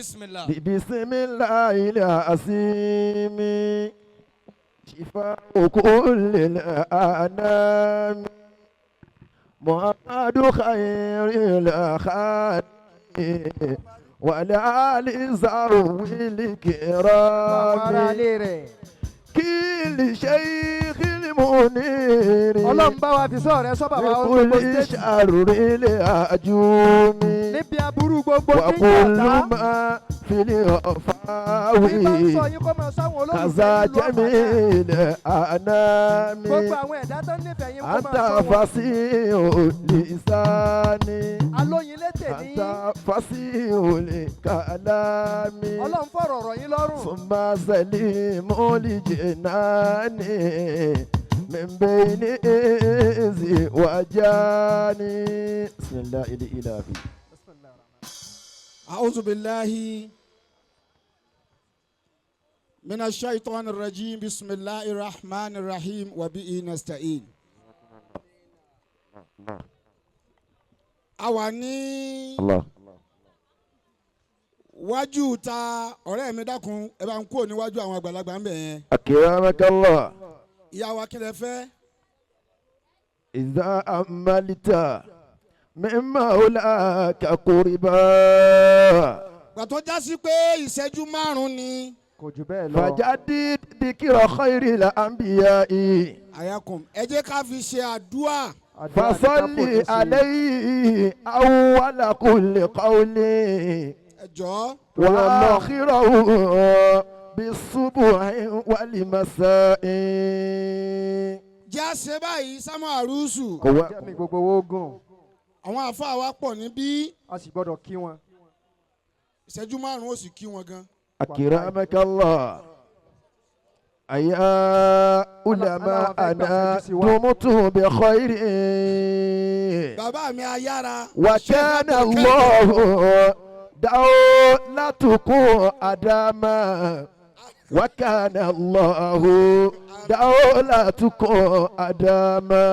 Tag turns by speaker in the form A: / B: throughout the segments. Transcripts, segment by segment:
A: Bismillah.
B: بسم الله العظيم شفاء كل الأنام محمد خير الخلق والآل ذوي
C: Àwọn
B: الكرام
C: ará ilé rẹ̀.
B: كل شيخ المنير
C: Ọlọ́run bá wa fi sọ̀rọ̀ rẹ sọ bàbá wa gbogbo
B: لكل
C: stéètì.
B: شر الهجوم
C: Níbi aburú gbogbo tí ń
B: وكل
C: yàtá.
B: ما في
C: Bí bá ń sọ
B: الأفاوي
C: yín kó máa sáwọn olólùfẹ́
B: كذا
C: yín lọ́pàá náà.
B: جميل الأنام
C: Gbogbo àwọn ẹ̀dá tó ń nífẹ̀ẹ́ yín kó
B: أنت
C: máa sọ wọn.
B: فصيح اللسان
C: Alóyin létè ní.
B: أنت فصيح الكلام
C: Ọlọ́run fọ̀rọ̀ ọ̀rọ̀ yín lọ́rùn.
B: ثم سليم لجنان من بين إنس وجاني. بسم الله الإله.
D: أعوذ بالله من الشيطان الرجيم. بسم الله الرحمن الرحيم وبه نستعين. A wà ní
B: الله
D: wájú ta ọ̀rẹ́ mi, dákun, ẹ bá ń kúrò níwájú àwọn àgbàlagbà ń bẹ̀ yẹn.
B: أكرمك الله.
D: Ìyá wa, kí lẹ fẹ́?
B: إذا أملت من مولاك قربا
D: Gbàtọ́ já sí pé ìṣẹ́jú 5 ni.
C: Kò jù bẹ́ẹ̀ lọ.
B: فجدد ذكر خير الأنبياء.
D: Àyàkùn, ẹ jẹ́ ká fi ṣe àdúà.
C: Àdúrà ní ká
B: فصل
C: fòní sí.
B: عليه أول كل قول
D: Ẹ jọ̀ọ́.
B: وآخره بالصبح والمساء.
D: Jẹ́ àṣẹ báyìí sámú àrùsù.
C: Jẹ́mi gbogbo owó gùn.
D: Àwọn àfáà wa pọ̀ níbí.
C: A sì gbọ́dọ̀ kí wọn.
D: Ìṣẹ́jú 5 ó sì kí wọn gan.
B: أكرمك الله أيا علماءنا دمتم بخير.
D: Bàbá mi ayára.
B: وكان الله دولتكم أداما وكان الله دولتكم أداما.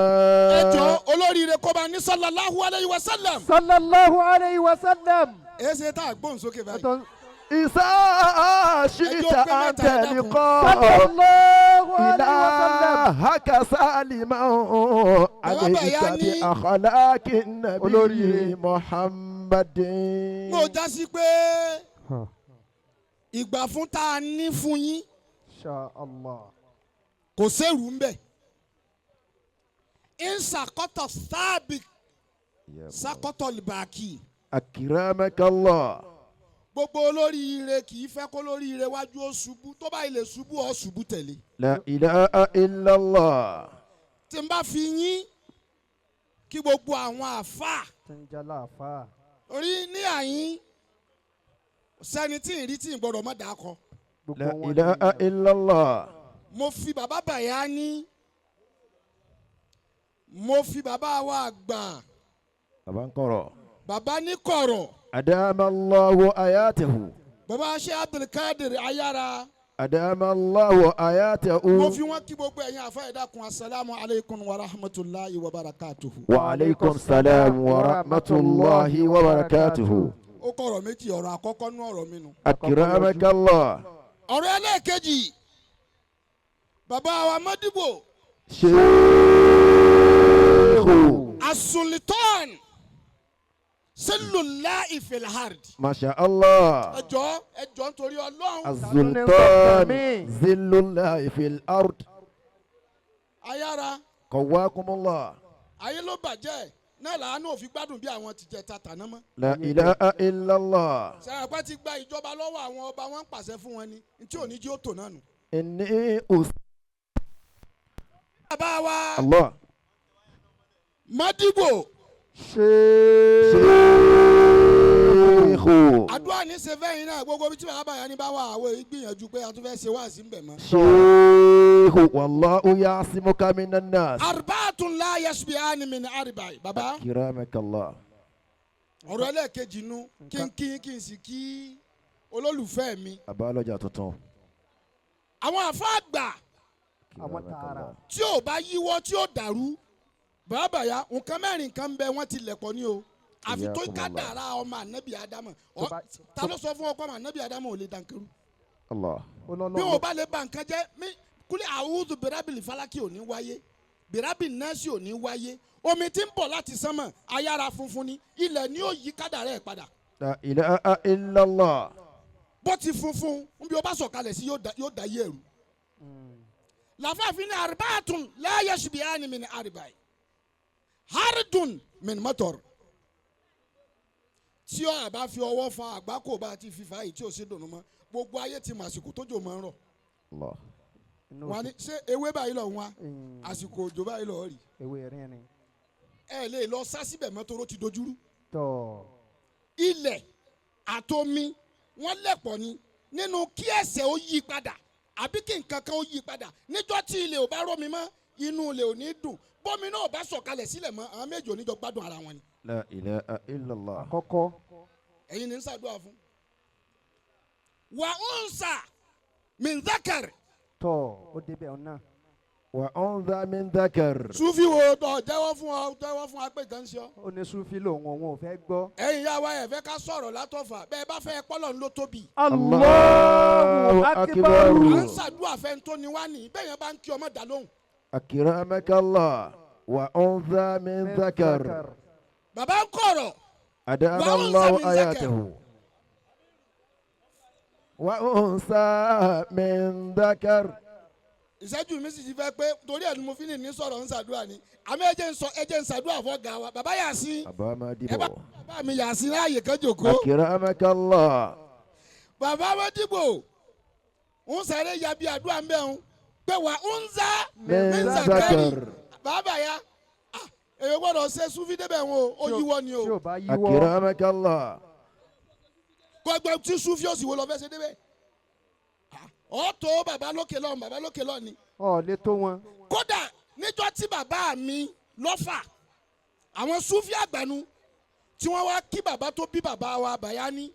D: Ẹ jọ̀ọ́, olóríire kó bá ní sallallahu alayhi wa sallam.
C: Sallallahu alayhi wa sallam.
D: Ẹ ṣe tá a gbóhùn sókè báyìí.
B: إذا شئت أن تلقى
C: Sallallahu alayhi wa sallam.
B: إلهك سالما عليك بأخلاق النبي محمد.
D: Mo já sí pé ìgbà fún tá a ní fún yín
C: Insha Allah.
D: kò sẹ́rù ń bẹ̀. Nsàkọ́tọ̀ sáàbì sàkọ́tọ̀ libaki.
B: أكرمك الله.
D: Gbogbo olóríire kì í fẹ́ kó lóríire wájú ó ṣubú, tó bá ilé ṣubú, ó ṣubú tẹ̀lé.
B: لا إله إلا الله.
D: Tí n bá fi yín kí gbogbo àwọn àáfàá
C: Tí ń jẹ́ láàfáà.
D: orí ní àyín sẹ́ni tí ì rí tí ì gbọ́dọ̀ mọ́ dàá kọ.
C: Gbogbo
B: لا
C: wọn
B: إله
C: ni.
B: إلا الله.
D: Mo fi bàbá Bàyá ní, mo fi bàbá wa àgbà.
B: Bàbá ń kọ̀rọ̀.
D: Bàbá ní kọ̀rọ̀.
B: أدام الله آياته.
D: Bàbá ṣe Abdulkadir ayára.
B: أدام الله آياته.
D: Mo fi wọn kí gbogbo ẹ̀yin àfa ẹ̀dá kun, asalaamu aleykum wa rahmatulahi wa barakatuhu.
B: وعليكم السلام ورحمة الله وبركاته.
D: Ó kọ̀rọ̀ méjì, ọ̀rọ̀ àkọ́kọ́ nú ọ̀rọ̀ mi nù.
B: أكرمك الله.
D: Ọ̀rọ̀ ẹlẹ́ẹ̀kejì, bàbá wa Mọ́dìbò.
B: شيخ.
D: Asultan sílùlá ìfìlhàrd.
B: ما شاء الله.
D: Ẹ jọ̀ọ́, ẹ jọ̀ọ́, nítorí Ọlọ́run.
B: السلطان ظل الله في الأرض.
D: Ayára.
B: قواكم الله.
D: Ayé ló bàjẹ́ náà làánú òfin gbádùn bí àwọn ti jẹ tata náà mọ́.
B: لا إله إلا الله.
D: Sàràpá ti gba ìjọba lọ́wọ́ àwọn ọba, wọn ń pàṣẹ fún wọn ni ntí ò ní jí ó tò náà nù.
B: إني أس
D: Bàbá wa
B: الله.
D: Mọ́dìbò.
B: شيخ.
D: Àdúrà ní ṣe fẹ́yìn náà, gbogbo ibi tí bàbá bàyá ní bá wà, àwọn èyí gbìyànjú pé a tún fẹ́ ṣe wáàsí ń bẹ̀ mọ́.
B: شيخ والله يعصمك من الناس.
D: Arbaatun la yashbi'ani min arba'i bàbá.
B: أكرمك الله.
D: Ọ̀rọ̀ ẹlẹ́ẹ̀kejì nu kí n kí kí n sì kí olólùfẹ́ mi.
B: Bàbá ọlọ́jà tuntun.
D: Àwọn àfa àgbà
C: Àwọn tààrà.
D: tí ò bá yíwọ́ tí ò dàrú, bàbá bàyá, nǹkan mẹ́rin kan ń bẹ, wọ́n ti lẹ̀pọ̀ ní o. Àfi tó
B: Iyyakumullah.
D: kádàrá ọmọ ànábì Ádámọ̀.
C: Tó bá-
D: Ta ló sọ fún ọkọ ọmọ ànábì Ádámọ̀ ò lè dànkẹ́rù?
B: Allah.
C: Ó lọ́lọ́run
D: Bí wọn bá lè ba nǹkan jẹ́ mí kúlẹ̀ àwùjọ bẹ̀rábìlì falaki ò ní wáyé, bẹ̀rábì nẹ́ẹ̀sì ò ní wáyé. Omi tí ń bọ̀ láti sánmọ̀ ayára funfun ni, ilẹ̀ ni ó yí kádàrá ẹ̀ padà.
B: La ilaha illallah.
D: Bó ti funfun nbí o bá sọ̀kalẹ̀ sí yóò da yé ẹ̀rù. Làfààfin ní arba'atun la yashbihani min arba'i hardun min mator. Tí ọ àbá fi ọwọ́ fa àgbákò bá ti fi fa yìí tí ò sí dùnú mọ́, gbogbo ayé ti mọ àsìkò tójò máa ń rọ̀.
B: Allah.
C: Inú
D: Wọn ni ṣé ewé báyìí lọ wá, àsìkò òjò báyìí lọ rí.
C: Ewé rinrin.
D: Ẹ lè lọ sá síbẹ̀ mọ́ toró ti dojúrú.
C: Tọ̀.
D: Ilẹ̀ àtomi wọ́n lẹ̀pọ̀ ni nínú kí ẹsẹ̀ ó yí padà àbí kí nǹkan kan ó yí padà. Níjọ́ tí ilẹ̀ ò bá rómi mọ́, inú ilẹ̀ ò ní dùn. Bómi náà ò bá sọ̀kalẹ̀ sílẹ̀ mọ́, àwọn méjì ò ní jọ gbádùn ara wọn ni.
B: La ilaha illallah.
C: Àkọ́kọ́.
D: Ẹ̀yin ni ń ṣàdúrà fún. Wà ń sà min zakar.
C: Tọ̀, ó débẹ̀ ọ̀nà.
B: Wa unza min dhakar.
D: Sufi wo tọ̀ jẹ́wọ́ fún ọ, jẹ́wọ́ fún wa pé nǹkan ń ṣe ọ́.
C: Ó ní sufi lòun, òun ò fẹ́ gbọ́.
D: Ẹ̀yin yá wa, ẹ̀ fẹ́ ká sọ̀rọ̀ látọ̀fà bẹ́ẹ̀ bá fẹ́ pọ́lọ̀ ń ló tóbi.
C: Allahu
B: Akbar.
C: akbar.
D: À ń ṣàdúrà fẹ́ tó ni wá ní bẹ́ẹ̀ yẹn bá ń kí ọmọ dà lóhùn.
B: Akramakallah. Wa unza min dhakar.
D: Bàbá ń kọ̀rọ̀.
B: Adama
D: Wa unza
B: Allahu
D: min dhakar.
B: ayatahu. Wa unsa min dhakar.
D: Ìṣẹ́jú mi sì ti fẹ́ pé torí ẹ̀ ni mo fi ní ní sọ̀rọ̀ ń ṣàdúrà ni, àmọ́ ẹ jẹ́ ń sọ, ẹ jẹ́ ń ṣàdúrà fọ́ ga wa bàbá Yàsín.
B: Baba
D: Ẹ bá
B: Madibo.
D: bàbá mi Yàsín láàyè kan jòkó.
B: Akramakallah.
D: Bàbá Madibo ń sáré ya bí àdúrà ń bẹ̀ ń pé wà ń zá
B: Min
D: zakari.
B: dhakar.
D: Bàbá ya, ah, èyí gbọ́dọ̀ ṣe súfì débẹ̀ wọn o, ó yíwọ́ ni o.
C: Tí ò bá yíwọ́.
B: Akramakallah.
D: Gbogbo tí súfì òsì wo lọ fẹ́ ṣe débẹ̀? Ah, ọ̀ tó bàbá lókè lọ́hùn, bàbá lókè lọ́hùn ni.
C: Ọ̀ lè tó wọn.
D: Kódà níjọ́ tí bàbá mi lọ́fà àwọn súfì àgbànú tí wọ́n wá kí bàbá tó bí bàbá wa Bàyání,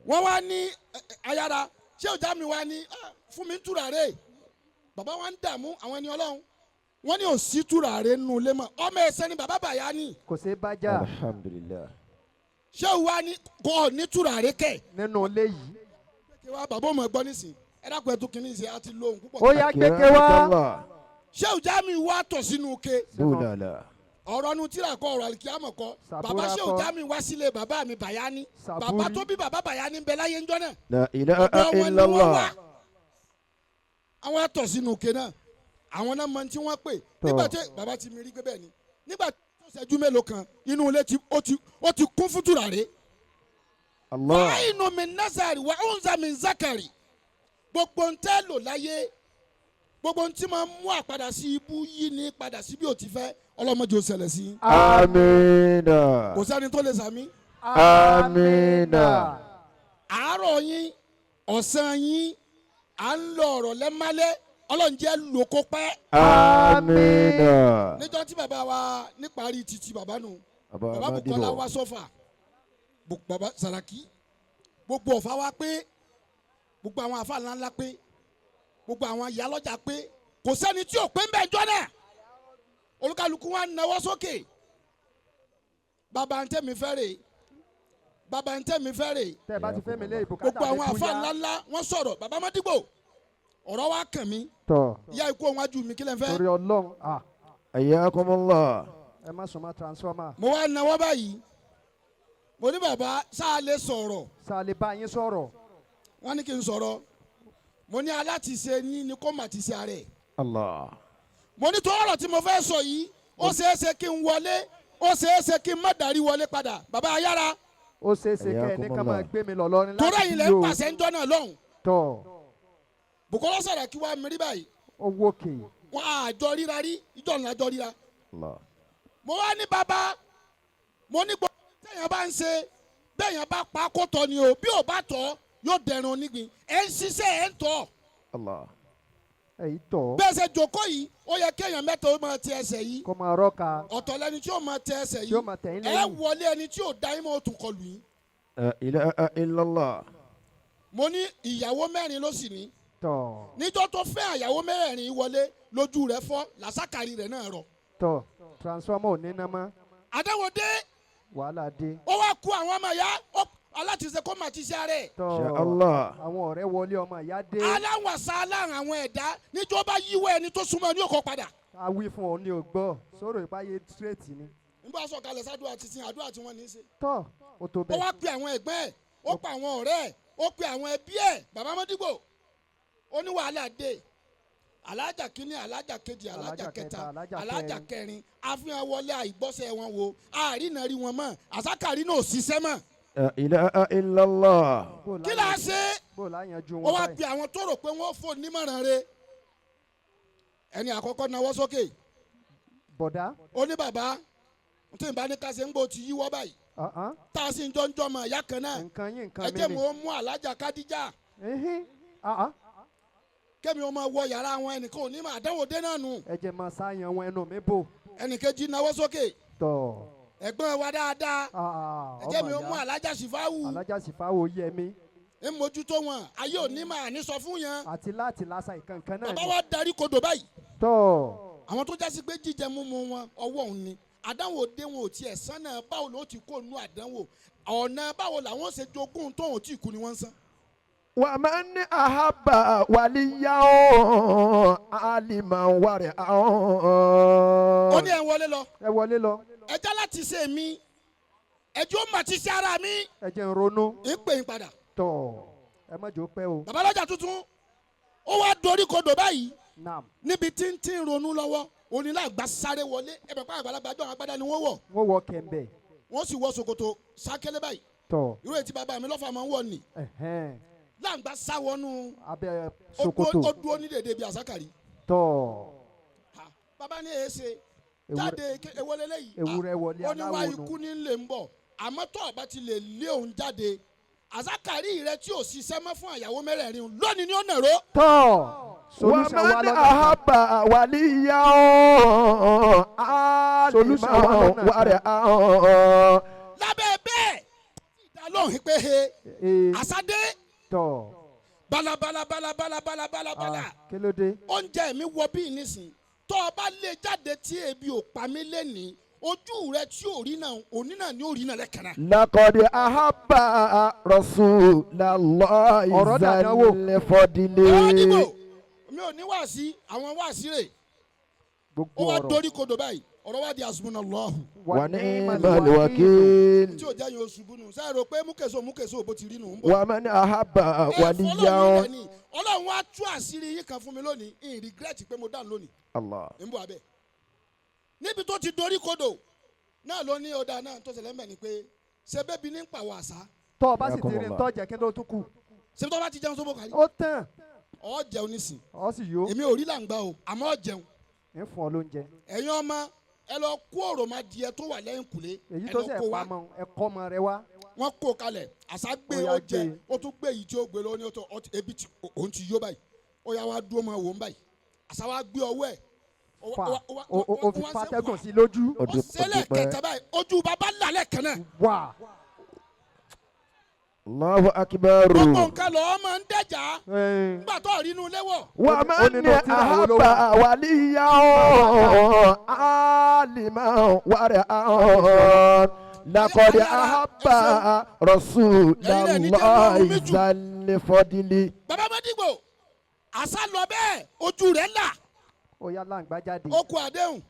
D: wọ́n wá ní ẹ, ẹ, ayára ṣé ọjà mi wá ní, "Ah, fún mi ń tùràrè." Bàbá wa ń dààmú àwọn ẹni ọlọ́run, wọ́n ní òsì tùràrè nù lé mọ́, ọmọ ẹ̀sẹ̀ ni bàbá Bàyání.
C: Kò ṣeé bá jà.
B: Alhamdulillah.
D: Ṣé wa ní kò ní tùràrè kẹ̀
C: Nínú ilé yìí.
D: kí wa bàbá ọmọ ẹ̀gbọ́n nísìn, ẹ dákun, ẹ̀ tó kìíní ṣe àti lóhùn púpọ̀.
C: Ó yá, gbẹ́kẹ̀ wá.
B: Akramakallah.
D: Ṣé ọjà mi wá tọ̀ sínú ke
B: Bulala.
D: ọ̀rọ̀ nu tíra kọ, ọ̀rọ̀ alikiyama kọ.
C: Sàbúrà
D: Bàbá ṣé
C: kọ.
D: ọjà mi wá sílé bàbá mi Bàyání,
C: Sàbúrì.
D: bàbá tó bí bàbá Bàyání ń bẹ láyé ńjọ́ náà.
B: La ilaha
D: Ọ̀dọ̀ wọn ni wọ́n wá.
B: illallah.
D: Àwọn atọ̀ sínú òkè náà, àwọn náà mọ tí wọ́n pè. Nígbà tí bàbá ti mi rí pé bẹ́ẹ̀ ni, nígbà tó ṣẹ́jú mélòó kan, inú ilé ti ó ti kún fún tùràrí.
B: Allah.
D: Wàáyínú mi nazari wà unza min zakari. Gbogbo ń tẹ́ lò láyé, gbogbo ń tí máa ń mú àpadà sí ibú yí ní padà sí bí ò ti fẹ́, ọlọ́mọdé ò ṣẹlẹ̀ sí i.
B: Amina.
D: Kò sẹ́ni tó lè sàmí.
B: Amina.
D: Àárọ̀ yín, ọ̀sán yín, à ń lọ ọ̀rọ̀ lẹ́málẹ́, ọlọ́run jẹ́ lò kó pẹ́.
B: Amina.
D: Níjọ́ tí bàbá wa níparí títí bàbá nù,
B: Baba
D: bàbá Bukola
B: Madibo.
D: wá sọ́fà, bàbá Saraki, gbogbo ọ̀fà wa pé, gbogbo àwọn àfa ńláńlá pé, gbogbo àwọn ìyálọ́jà pé, kò sẹ́ni tí ò pé ń bẹ̀ jọ́ náà. Olúkálukú wa nawọ́ sókè, bàbá ń tẹ̀mí fẹ́rẹ̀, bàbá ń tẹ̀mí fẹ́rẹ̀.
C: Tẹ́ ẹ bá ti fẹ́ mi lé ìbùkátà
D: Gbogbo àwọn
C: mi
D: àfa
C: búyá.
D: ńláńlá wọ́n sọ̀rọ̀. Bàbá Madibo, ọ̀rọ̀ wa kàn mí.
C: Tọ̀.
D: Ìyá ikú òun ajú mi, kílẹ̀ ń fẹ́.
C: Torí ọlọ́run, ah.
B: Ayakumullah.
C: Ẹ má sùn mọ́ transformer.
D: Mo wá nawọ́ báyìí, mo ní bàbá sáà lè sọ̀rọ̀.
C: Sá lè bá yín sọ̀rọ̀.
D: Wọ́n ní kí n sọ̀rọ̀. Mo ní alátiṣe ní ni kó mà ti ṣe ara ẹ̀.
B: Allah.
D: Mo ní tó ọ̀rọ̀ tí mo fẹ́ sọ yìí, ó ṣeé ṣe kí n wọlé, ó ṣeé ṣe kí n má darí wọlé padà, bàbá ayára.
C: Ó ṣeé ṣe kẹ́ ẹ ní ká máa
B: Ayakumullah.
C: gbé mi lọ lọ́rin
D: Torí
C: láti
D: ẹ̀yin lẹ́
C: bí
D: ń
C: o.
D: pàṣẹ ńjọ́ náà lọ́hùn.
C: Tọ̀.
D: Bukola Saraki wa mi rí báyìí.
C: Owó kè.
D: Wọn àjọ ríra rí, ìjọ ńlá jọ ríra.
B: Allah.
D: Mo wá ní bàbá, mo ní gbogbo téèyàn bá ń ṣe béèyàn bá pa kó tọ́ ni o, bí ò bá tọ́ yóò dẹrùn onígbìn. Ẹ̀ ń ṣiṣẹ́, ẹ̀ ń tọ́.
B: Allah.
C: Èyí tọ̀.
D: Bẹ́ẹ̀ ṣe jòkó yìí, ó yẹ kéèyàn mẹ́ta ó máa ti ẹsẹ̀ yìí.
C: Kó máa rọ́ka.
D: Ọ̀tọ̀ lẹni tí ó máa tẹ ẹsẹ̀
C: Tí ó
D: yìí.
C: máa tẹ̀yìn
D: Ẹ
C: lẹ́yìn.
D: wọlé, ẹni tí ò dá yín mọ́ ó tún kọlù yín.
B: La ilaha illallah.
D: Mo ní ìyàwó mẹ́rin ló sì ní.
C: Tọ̀.
D: Níjọ́ tó fẹ́ àyàwó mẹ́rẹ̀ẹ̀rin wọlé, lójú rẹ̀ fọ́, làṣàkàrí rẹ̀ náà rọ̀.
C: Tọ̀, transformer ò ní ná mọ́.
D: Àdáwòdé.
C: Wàhálà dé.
D: Ó wá kú àwọn ọmọ ìyá aláṣiṣẹ́ kó mà ti ṣe ara ẹ̀.
C: Tọ́.
B: Insha Allah.
C: Àwọn ọ̀rẹ́ wọlé, ọmọ ìyá dé.
D: Aláwọ̀ àṣà aláhùn àwọn ẹ̀dá níjọba yíwọ́ ẹni tó súnmọ́ ní òkò padà.
C: A wí fún ọ ní o gbọ́ sọ̀rọ̀ ìpáyé straight ni.
D: Nígbà sọ̀kalẹ̀ sádùá ti sin àdúrà tí wọ́n ní í ṣe.
C: Tọ́, ó tó
D: Ó
C: bẹ́ẹ̀.
D: wá pe àwọn ẹ̀gbọ́n ẹ̀, ó pa àwọn ọ̀rẹ́ ẹ̀, ó pe àwọn ẹbí ẹ̀. Bàbá Mọ́dígbò ó ní wàhálà dé, alájà kínní, alájà kejì, alájà
C: alájà
D: kẹta,
C: kẹta, alájà
D: alájà
C: kẹrin.
D: Kẹrin àfihàn wọlé àìgbọ́sẹ̀ wọn wo àrínà rí wọn mọ́, àsákàrí náà ò ṣiṣẹ́ mọ́.
B: La ilaha illallah.
C: Bó
D: Kí là á ṣe?
C: Bó láyanjú
D: Ó
C: wọn
D: wá
C: báyìí.
D: pe àwọn tó rò pé wọ́n fò nímọ̀ràn re. Ẹni àkọ́kọ́ nawọ́ sókè.
C: Bọ̀dá.
D: Ó ní bàbá tí n bá ní ká ṣe ń gbó ti yíwọ́ báyìí,
C: ọ̀hán,
D: tá a sì ń jọ ń jọmọ ìyá kan náà.
C: Nǹkan yín nǹkan
D: Ẹ
C: mi
D: jẹ́
C: ni.
D: mo mú alájà Kádíjà,
C: Ehin, ah, ah.
D: kémi ó máa wọ yàrá wọn, ẹnìkan ò ní máa àdánwò dé náà nù.
C: Ẹ jẹ́ máa sáyan wọn, ẹnu mi bò.
D: Ẹnìkejì nawọ́ sókè.
C: Tọ̀.
D: Ẹ̀gbọ́n wa dáadáa,
C: Ah,
D: ẹ jẹ́ mi
C: ọmọ
D: ó mú
C: ìyá.
D: alájà Sífáwù.
C: Alájà Sífáwò yẹ mi.
D: Ń mójútó wọn, ayé ò ní máa ní sọ fún yẹn.
C: Àti láti lásà ìkankan náà
D: Bàbá
C: ni.
D: wa darí kodò báyìí.
C: Tọ̀.
D: Àwọn tó jásí pé jíjẹ múmu wọn ọwọ́ òun ni àdánwò dé, wọn ò tiẹ̀ sánà báwo ló ti kó nu àdánwò, ọ̀nà báwo làwọn ṣe jogún tóun ò tí ì kú ni wọ́n ń san.
B: ومن أحب وليا عالما ورعا.
D: Ó ní ẹ̀ ń wọlé lọ.
C: Ẹ wọlé lọ.
D: Ẹjọ́ láti ṣe mí, ẹjọ́ mà ti ṣe ara mi.
C: Ẹ jẹ́ ń ronú.
D: Ń pè yín padà.
C: Tọ̀, ẹ má jò pẹ́ o.
D: Bàbá lọ́jà tuntun ó wá dorí kodò báyìí.
C: Nam.
D: Níbi tí ń tí ń ronú lọ́wọ́, onílàgbà sáré wọlé. Ẹ̀bẹ̀ pa àgbàlagbà jọ àwọn agbádá ni wọ́n wọ̀.
C: Wọ́n wọ kẹ̀mbẹ̀.
D: Wọ́n sì wọ ṣòkòtò sákẹ́lẹ́ báyìí.
C: Tọ̀.
D: Irú ètí bàbá mi lọ́fà máa ń wọ̀ nì.
C: Ẹ̀hẹ́n.
D: Láǹgbà sá wọnú
C: abẹ́
D: ó dúró,
C: ṣòkòtò.
D: ó dúró ní dèdè bíi àsákàrí.
C: Tọ̀.
D: Ha, bàbá ní èéṣe jáde èwo leléyìí?
C: Ewúrẹ́ wọlé
D: Ó ní wá
C: aláwo nu.
D: ikú ní lè ń bọ̀, àmọ́ tó ọba ti lè lé òun jáde, àsákàrí rẹ tí ò ṣiṣẹ́ mọ́ fún àyàwó mẹ́rẹ̀ẹ̀rin lónìí ni ó nàró.
C: Tọ̀, solution wà
B: ومن
C: lọ́nà kan.
B: أحب وليا
C: Solution wà
B: عالما
C: lọ́nà kan.
B: ورعا.
D: Lábẹ́ bẹ́ẹ̀ ìdálóhùn pé he
C: Ee.
D: àsádé.
C: Tọ̀.
D: Balabala balabala balabala bala.
C: Ah, kí ló dé?
D: Oúnjẹ mi wọ bí nísìn tó o bá lè jáde tí ebi ò pa mí lẹ́nìí, ojú rẹ tí ò rí náà òní náà ni ó rí náà lẹ́kànnà.
B: لقد أحب رسول الله
C: Ọ̀rọ̀ dàdánwò.
B: ذا الفضل.
D: Àwọn dìbò mi ò ní wáàsí, àwọn wáàsí rè.
C: Gbogbo
D: Ó wá
C: ọ̀rọ̀.
D: dorí kodò báyìí, ọ̀rọ̀ wá di hasbunallahu.
B: ونعم الوكيل.
D: Tí ò jẹ́ yẹn oṣù búnú sẹ́yìn rò pé múkèso múkèso bó ti rí nù ń bọ̀.
B: ومن أحب
D: Ẹ fọlọ́run
B: وليا
D: rẹ̀ ni Ọlọ́run wá tú àṣírí yín kan fún mi lónìí, in regret pé mo dàn lónìí.
B: الله.
D: Ń bọ̀ abẹ́ níbi tó ti dorí kodò náà ló ní ọ̀dà náà tó ṣẹlẹ̀ ń bẹ̀ ni pé ṣe bẹ́ẹ̀ ní pàwọ́ àṣà.
C: Tọ́ ọ bá sì ti rí
B: Yakumullah.
C: ntọ́jẹ̀, kí ló tún kù?
D: Ṣe tó bá ti jẹun sóbò kárí.
C: Ó tàn.
D: Ọ jẹun nísìn.
C: Ọ sì yó.
D: Èmi ò rí làǹgbà o, àmọ́ ọ jẹun.
C: Ń fún ọ lóúnjẹ.
D: Ẹ̀yin ọmọ, ẹ lọ kó òròmọdìẹ tó wà lẹ́yìn kùlé.
C: Èyí
D: Ẹ
C: tó
D: lọ
C: sẹ̀
D: kó wa.
C: pamọ́, ẹ kọ́ ọmọ rẹ wá.
D: Wọ́n kó kalẹ̀, àṣà gbé.
C: Ó yá,
D: Ó jẹ.
C: gbé.
D: Ó tún gbé èyí tí ó gbé lọ ní ọtọ ebi tí òun ti yó báyìí. Ó yá, wá dúró máa wò ó báyìí. Àṣà wa gbé ọwọ́ ẹ̀.
C: Fa o fi fatẹ́gùn sí lójú.
D: Ó ṣẹlẹ̀ kẹtẹ báyìí, ojú bàbá lálẹ́ kan náà.
C: Wà.
B: الله أكبر.
D: Gbogbo nǹkan lọ́ọ́ máa ń dẹ̀jà
C: Ẹ̀ẹ́n.
D: nígbà tó rí inú ilé wọ̀.
B: ومن
C: Ó nínú tírà wo ló
B: أحب
C: wà?
B: وليا عالما ورعا لقد أحب رسول الله ذا الفضل.
D: Bàbá Mọ́dìgbò, àṣà lọ bẹ́ẹ̀, ojú rẹ̀ là.
C: Ó yá, láǹgbá jáde.
D: Ó kú àdéhùn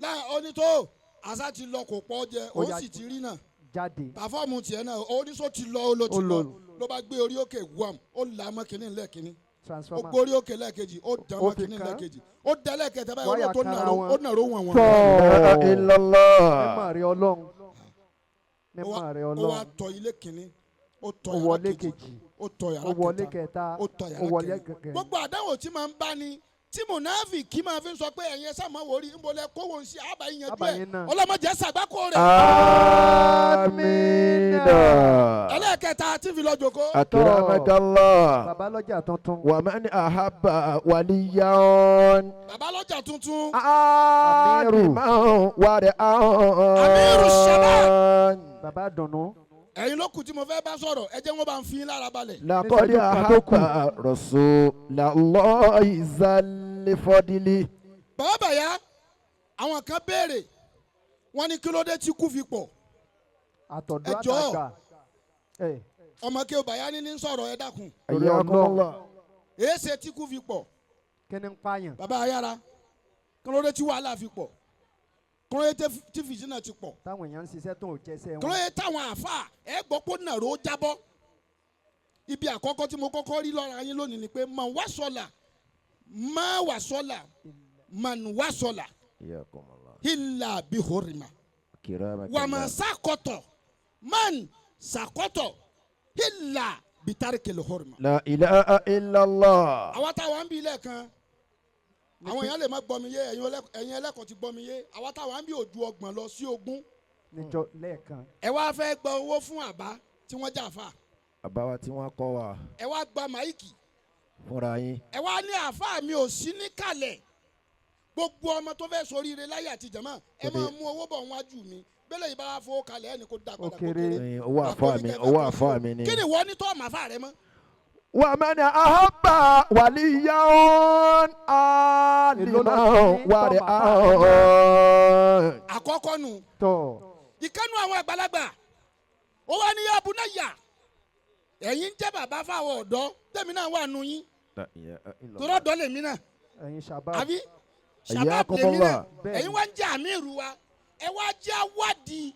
D: láà onító àṣà ti lọ, kò pọ̀ jẹ.
C: Ó
D: Ó
C: yá.
D: sì ti rí náà.
C: Jáde.
D: Pàfọ́ọ̀mù tiẹ̀ náà oníṣó ti lọ, ó ló ti
C: Ó
D: lọ.
C: lọ.
D: Ló bá gbé orí òkè wam, ó là á mọ́ kínní lẹ́ẹ̀kínní, ó
C: Transformer.
D: gbórí òkè lẹ́ẹ̀kejì, ó dàn
C: Ó
D: mọ́
C: fi
D: kínní
C: kàn.
D: lẹ́ẹ̀kejì, ó dẹ́ lẹ́ẹ̀kẹta báyìí, ó
C: Wáyà
D: lọ tó
C: kanra
D: nàró
C: wọn.
D: ó nàró wọn wọn.
C: Tọ́.
B: لا إله إلا الله.
C: Mímọ̀ rẹ Ọlọ́run,
D: Ó wá
C: mímọ̀ rẹ
D: ó wá
C: Ọlọ́run.
D: tọ ilé kínní, ó tọ
C: Ó
D: yàrá
C: wọlé
D: kejì,
C: kejì.
D: Ó tọ
C: Ó
D: yàrá
C: wọlé
D: kẹta,
C: kẹta.
D: Ó tọ
C: Ó
D: yàrá
C: wọlé
D: kẹrin.
C: kẹrin.
D: Gbogbo àdánwò tí máa ń bá ni tí mùnáfì kí máa fi ń sọ pé ẹ̀yin ẹ sáà máa wò rí nbọlẹ̀ kówó ń ṣe àbá yín yanjú
C: Àbá
D: ẹ̀.
C: yín náà.
D: Ọlọ́mọdé ṣàgbákò rẹ̀.
B: آمين.
D: Ẹlẹ́ẹ̀kẹta tí fi lọ jòkó.
B: أكرمك الله.
C: Bàbá lọ́jà tuntun.
B: ومن أحب وليا
D: Bàbá lọ́jà tuntun.
B: عالما ورعا.
D: أمير الشباب.
C: Bàbá dùnú.
D: Ẹ̀yin ló kù tí mo fẹ́ bá sọ̀rọ̀, ẹ jẹ́ wọ́n bá ń fi yín lára balẹ̀.
B: لقد
C: Níṣẹ́jú kan tó kù.
B: أحب رسول الله ذا الفضل.
D: Bàbá bàyá, àwọn kan béèrè, wọ́n ní kí ló dé tí kú fi pọ̀?
C: Àtọ̀dọ́
D: Ẹ jọ̀ọ́.
C: àtàgbà. Ẹ
D: Ọmọ kí o Bàyánì ní sọ̀rọ̀, ẹ dákun.
C: Torí
B: Hayyakumullah.
D: Èéṣe tí kú fi pọ̀?
C: Kí ni ń pààyàn?
D: Bàbá ayára, kí ló dé tí wàhálà fi pọ̀? Kí ló dé tí fìtínà ti pọ̀?
C: Táwọn èèyàn ń ṣiṣẹ́ tó ò jẹ́sẹ̀
D: Kí ló
C: wọn.
D: dé táwọn àáfàá ẹ gbọ́ pé nàró jábọ́? Ibi àkọ́kọ́ tí mo kọ́kọ́ rí lọ́ra yín lónìí ni pé man wasala má wasala man wasala
B: Hayyakumullah.
D: illa bihorima
B: Kiramakallah.
D: wàmà sàkọtọ̀ man sàkọtọ̀ illa bitarikil horima.
B: La ilaha illallah.
D: Àwa táwa ń bí lẹ́ẹ̀kan, àwọn èèyàn lè má gbọ́ mi yé. Ẹ̀yin ẹlẹ́kọ̀ọ́ ti gbọ́ mi yé. Àwa táwa ń bí ojú 30 lọ sí 20.
C: Níjọ lẹ́ẹ̀kan.
D: Ẹ wá fẹ́ gba owó fún àbá tí wọ́n jà fà.
B: Bàbá wa tí wọ́n kọ́ wa.
D: Ẹ wá gba mic.
B: Fúnra yín.
D: Ẹ wá ní àáfàá mi ò sí níkàlẹ̀. Gbogbo ọmọ tó fẹ́ soríire láyé àti jàmá, ẹ
B: Kò dé.
D: máa mú owó bọ̀ wájú mi. Bẹ́lẹ̀ yìí bá wá fowó kalẹ̀, ẹni kò dá padà, kó
C: kéré.
D: kéré.
B: Owó àfáà mi, owó àfáà mi ni.
D: Kí ni wọ́n ní tó ọmọ àfáà rẹ mọ́?
B: ومن أحب وليا عالما ورعا.
D: Àkọ́kọ́ nù.
C: Tọ̀.
D: Ìkànnù àwọn àgbàlagbà, ó wá ní abúnáyà, ẹ̀yin ń jẹ́ bàbá fáwọn ọ̀dọ́, tẹ̀mí náà wà nù yín, torọ́ dọ́ lèmi náà.
C: Ẹ̀yin shabab.
D: Àbí shabab lèmi náà.
C: Bẹ́ẹ̀ni.
D: Ẹ̀yin wá ń jẹ́ àmírù wa, ẹ wá jẹ́ awádìí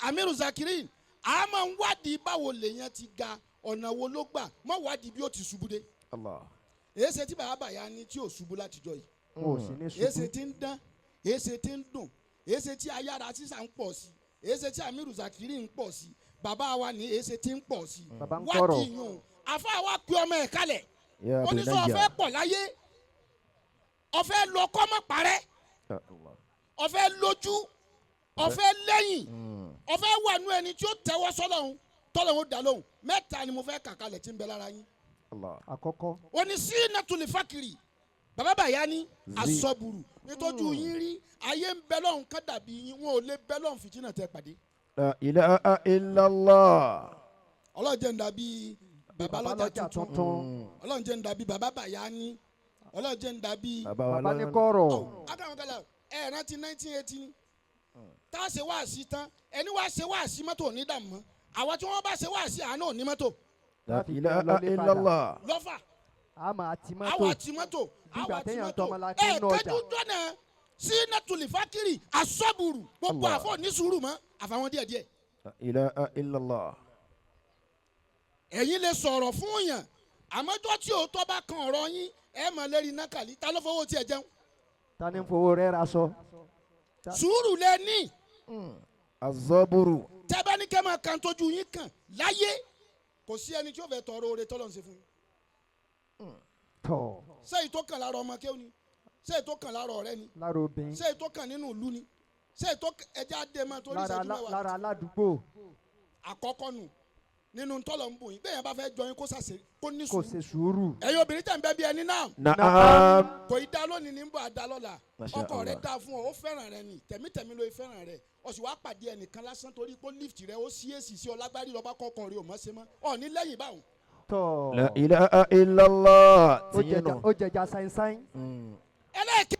D: àmírù zakirin. Àmọ́ ń wádìí báwo lèèyàn ti ga, ọ̀nà wo ló gbà, mọ́ wádìí bí ó ti ṣubú dé.
B: Allah.
D: Èyí tí bàbá bàyá ni tí ò ṣubú látijọ́ yìí,
C: Wọn ò sì ní
D: èyí
C: ṣubú.
D: tí ń dán, èyí tí ń dùn, èyí tí ayára sísà ń pọ̀ sí, èyí tí àmírù zakirin ń pọ̀ sí, bàbá wa ní èyí tí ń pọ̀ sí.
C: Bàbá ń kọ̀rọ̀.
D: Wádìí yùn àfa wa pe ọmọ ẹ̀ kalẹ̀.
B: Ya
D: Ó ní sọ ọ̀fẹ́
B: bunayya.
D: pọ̀ láyé, ọ̀fẹ́ lọ kọ́mọ parẹ́,
B: Ya Allah.
D: ọ̀fẹ́ lójú, ọ̀fẹ́ lẹ́yìn, ọ̀fẹ́ wà nú ẹni tí ó tẹ́wọ́ sọ́lọ́hún tọ́lọ́hún ó dá lóhùn. Mẹ́ta ni mo fẹ́ kà kalẹ̀ tí ń bẹ lára yín.
B: Allah.
C: Àkọ́kọ́.
D: Ó ní sí nàtúlì fákìrì, bàbá bàyá ní asọ́bùrù nítorí yín rí ayé ń bẹ lọ́hùn ká dàbí yín, wọn ò lè bẹ lọ́hùn fìtínà tẹ pàdé.
B: La ilaha illallah.
D: Ọlọ́run jẹ́ ń dàbí bàbá lọ́jà
C: Babalọ́jà
D: tuntun.
C: tuntun.
D: Ọlọ́run jẹ́ ń dàbí bàbá bàyá ní. Ọlọ́run jẹ́ ń dàbí
B: Bàbá wa
C: Bàbá ní
B: lọ́nà.
C: kọ̀rọ̀.
D: Akàwọn ẹ rántí 1980 ni tá a ṣe wáàsí tán, ẹni wá ṣe wáàsí mọ́tò ò ní dààmú mọ́. Àwa tí wọ́n bá ṣe wáàsí àánú ò ní mọ́tò.
B: La ilaha illallah.
D: Lọ́fà.
C: A máa ti mọ́tò.
D: Àwa ti mọ́tò.
C: Bí ìgbà
D: Àwa ti
C: téèyàn
D: mọ́tò.
C: tọmọlá kí
D: Ẹ
C: ń nú ọjà.
D: kẹjú jọ́nà sí nàtúlì fákìrì asọ́bùrù gbogbo
B: Allah.
D: àfọ̀ ní sùúrù mọ́ àfàwọn díẹ̀ díẹ̀.
B: La ilaha illallah.
D: Ẹ̀yin lè sọ̀rọ̀ fún yàn, àmọ́jọ́ tí òótọ́ bá kan ọ̀rọ̀ yín, ẹ mọ̀ lérí nákàlí ta ló fowó tiẹ̀ jẹun.
C: Ta ni ń fowó rẹ́ ra sọ?
D: Sùúrù lẹ ní.
B: Azaburu.
D: Tẹ́ bá ní kẹ́ máa kan tójú yín kàn láyé, kò sí ẹni tí ó fẹ́ tọrọ oore tọ́lọ́ ń ṣe fún yín.
C: Tọ̀.
D: Sẹ́yìn tó kàn lára ọmọ kéwù ni, sẹ́yìn tó kàn lára ọ̀rẹ́ ni,
C: Lára obìnrin.
D: sẹ́yìn tó kàn nínú ìlú ni, sẹ́yìn tó ẹja dé máa torí
C: Lára
D: ìṣẹ́jú 10.
C: Lára aládùúgbò.
D: Àkọ́kọ́ nù nínú tọ́lọ̀ ń bù yín, bẹ́ẹ̀ yẹn bá fẹ́ jọ yín, kó sàṣe kó ní
C: Kò
D: sùúrù.
C: ṣe sùúrù.
D: Ẹ̀yin obìnrin tẹ̀ ń bẹ́ bí ẹni náà,
B: Naam.
D: kò í dá lónìí ní bọ̀ àdá lọ́la.
B: Masha
D: Ọkọ rẹ̀
B: Allah.
D: dá fún ọ, ó fẹ́ràn rẹ ni, tẹ̀mítẹ̀mí ló fẹ́ràn rẹ. Ó sì wá pàdé ẹnìkan lásán torí pé lift rẹ ó sí èsì sí ọ lágbárí, lọ́ba kọ́kọ́ rẹ ò mọ̀ ṣe mọ́ ọ ní lẹ́yìn báwọn.
C: Tọ̀.
B: La ilaha illallah.
C: Ó jẹja, ó jẹja sáínsáín.
D: Ẹlẹ́ẹ̀kẹ́.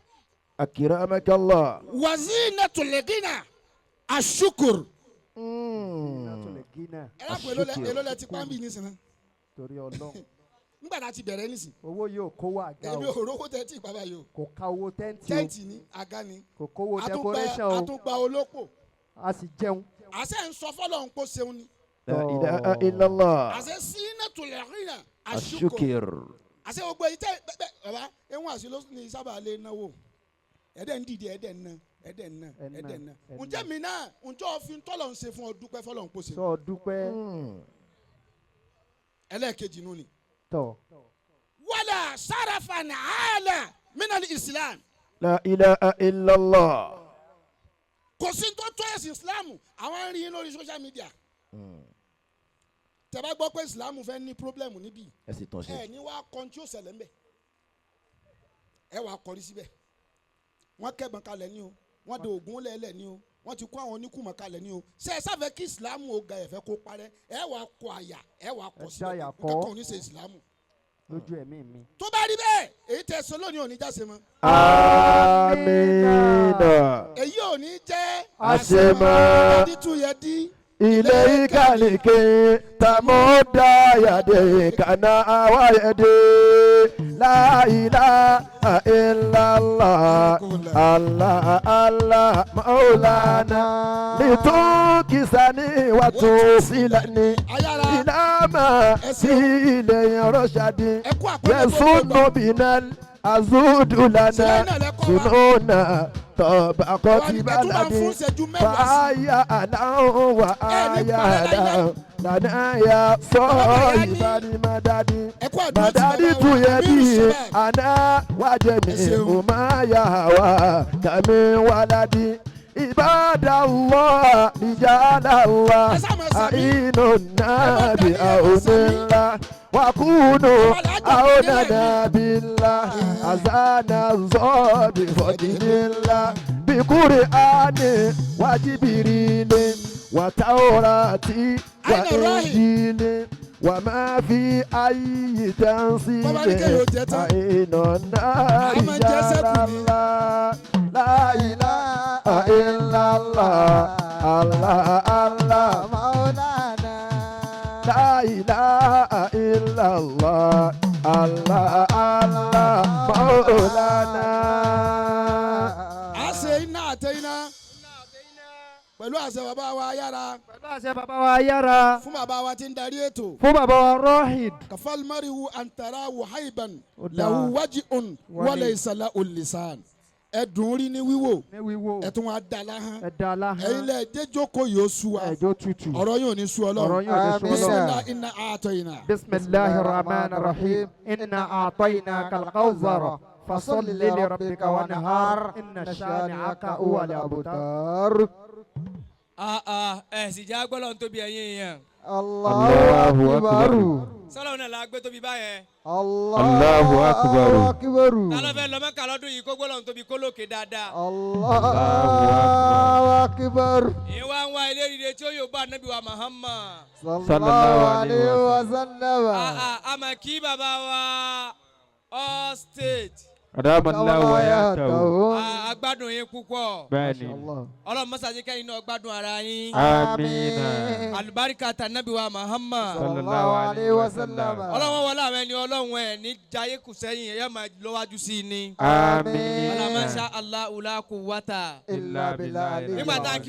B: Akiramakallah.
D: Wazinatul ghina ashukur.
C: Iná tó lè gínà.
D: Ẹ lápò èló lẹ ti pàmbì nísìnyí?
C: Torí Ọlọ́run.
D: Nígbà tá a ti bẹ̀rẹ̀ nísìn.
C: Owó yóò kówó àga
D: Èmi
C: o.
D: ò rówó tẹ́tì bàbá yìí o.
C: Kò ka owó tẹ́ǹtì o.
D: Tẹ́ǹtì ni, àga ni.
C: Kò kówó decoration o.
D: Àtúgba olópò.
C: A sì jẹun.
D: Àṣẹ ń sọ fọlọ́run kó ṣeun ni.
B: La ilaha illallah.
D: Àṣẹ zinatul ghina ashukur.
B: Ashukir.
D: Àṣẹ gbogbo èyí tẹ bẹ́ẹ̀ bàbá ehun àṣẹ ló ní sábà lè náwó, ẹ̀dẹ̀ ń dìde, ẹ̀dẹ̀ ń ná, ẹ̀dẹ̀ ń ná.
C: Ẹ̀ ná,
D: Ẹ̀dẹ̀ ń ná.
C: ẹ̀ ná.
D: Ǹjẹ́ mi náà, ǹjẹ́ òfin tọ́lọ̀ ń ṣe fún ọ, dúpẹ́ fọlọ́run kó ṣeun.
C: Sọ dúpẹ́.
D: Ẹlẹ́ẹ̀kejì nù ni.
C: Tọ̀.
D: Wala sharafan ala minal islam.
B: La ilaha illallah.
D: Kò sí tó tó ẹ̀sìn islam. Àwọn ń rí yín lórí social media. Tẹ́ bá gbọ́ pé islam fẹ́ ní problem níbí,
B: Ẹ sì tún ṣe.
D: ẹ ní wàá kọ́ tí ó ṣẹlẹ̀ ńbẹ̀, ẹ wàá kọrí síbẹ̀. Wọ́n kẹ́bọ̀n kalẹ̀ ní o, wọ́n de ògùn lẹ́lẹ̀ ní o, wọ́n ti kó àwọn oníkùmọ̀ kalẹ̀ ní o. Ṣé ẹ sáfẹ́ kí islam ó ga, ẹ̀fẹ́ kó parẹ́? Ẹ wàá kọ àyà, ẹ wàá kọ
C: Ẹ
D: síbẹ̀.
C: dáyà kọ́.
D: Nǹkan kan ò ní ṣe islam.
C: Lójú ẹ̀mí mi.
D: Tó bá rí bẹ́ẹ̀, èyí tẹ́ sọ lónìí ò ní jáse mọ́.
B: Amina.
D: Èyí ò ní jẹ́
B: Àṣemọ́.
D: Ẹdí tún yẹ dí.
B: إليك لكي تمد يديك ويدي لا إله إلا الله الله الله مولانا لتوكسني وتوصلني
D: Ayára
B: إلى ما في إليه رشدي
D: ẹ kú àpẹẹrẹ
B: يسن بنا الأزود لنا سنونا طبقة
D: ẹ tún bá ń fún
B: بلدي
D: ìṣẹ́jú mẹ́wàá sí.
B: فآيا له وآيا له لنا يا صاحب المدد
D: Ẹ kú àdúró tí
B: مدد
D: bàbá wa Amiru
B: يدي
D: Shabab.
B: أنا وجميع ما يهوى كمن ولدي عباد الله رجال الله أعينوا النبي أعون الله وكونوا أعوننا بالله أذان الزور بفضل الله بقرآن وجبريل وتوراة وإنجيل وما في أي تنصيب
D: Bàbá ní kéèyàn ó jẹ tán.
B: أعين النار
D: A máa jẹ sẹ́kù ni.
B: الله لا إله إلا الله الله الله
C: مولانا
B: لا إله إلا الله الله الله مولانا
D: A ṣe iná àtẹ iná pẹ̀lú àṣẹ bàbá wa ayára
C: Pẹ̀lú àṣẹ bàbá wa yára
D: fún bàbá wa tí ń darí ètò.
C: fún bàbá wa Rohid.
D: Kafal marihu antara wuhaiban
C: Ó dáa.
D: lahu waji'un
C: Wale.
D: wala isala ulisan. Ẹ̀dùn rí ní wíwò
C: Ní wíwò
D: ẹ̀tún wa dá láhán.
C: ẹ̀dá aláhán
D: Ẹ̀yin lẹ déjókòó yóò sú wa.
C: ẹ̀jọ́ tutù
D: Ọ̀rọ̀ yóò ní sú
C: ọ̀rọ̀
D: Ọlọ́run.
C: yóò ní sún Ọlọ́run.
D: Bismillah inna a'tayna.
C: Bismillahir Rahmanir Rahim. Inna a'tainaka al-kawthar fasalli li rabbika wanhar inna shani'aka huwal abtar.
A: Ẹ sì jẹ́ agbọ́lọ́ ń tóbi ẹ̀yin èèyàn.
C: Allahu akbar.
A: Sọ́lọ́ náà la gbé tóbi báyẹn.
C: Allahu akbar.
A: Ta ló fẹ́ lọ Mẹ́kà lọ́dún yìí kó gbọ́lọ́ ń tóbi kó lókè dáadáa.
C: Allahu akbar.
A: Ìwà ń wá ilé rire tí ó yóò bá Ànábì wa Muhammad.
C: Sallallahu alayhi wa sallam.
A: A mà kí bàbá wa all state.
E: Adamallahu hayatahu.
A: A gbádùn yín púpọ̀.
E: Bẹ́ẹ̀ni.
A: Ọlọ́run mọ́sá jẹ́ kẹ́yìn náà gbádùn ara yín.
E: Amina.
A: Àlùbáríkà tànàbí wa Muhammad.
E: Sallallahu alayhi wa sallam.
A: Ọlọ́run wọlé àwọn ẹni ọlọ́run ẹ̀ ní jayé kù sẹ́yìn ẹ̀yẹ́ máa lọ́wájú sí i ni.
E: Amina.
A: Ọlọ́run masha Allahu la quwwata.
E: Illa billahi.
A: Nígbà tá a kí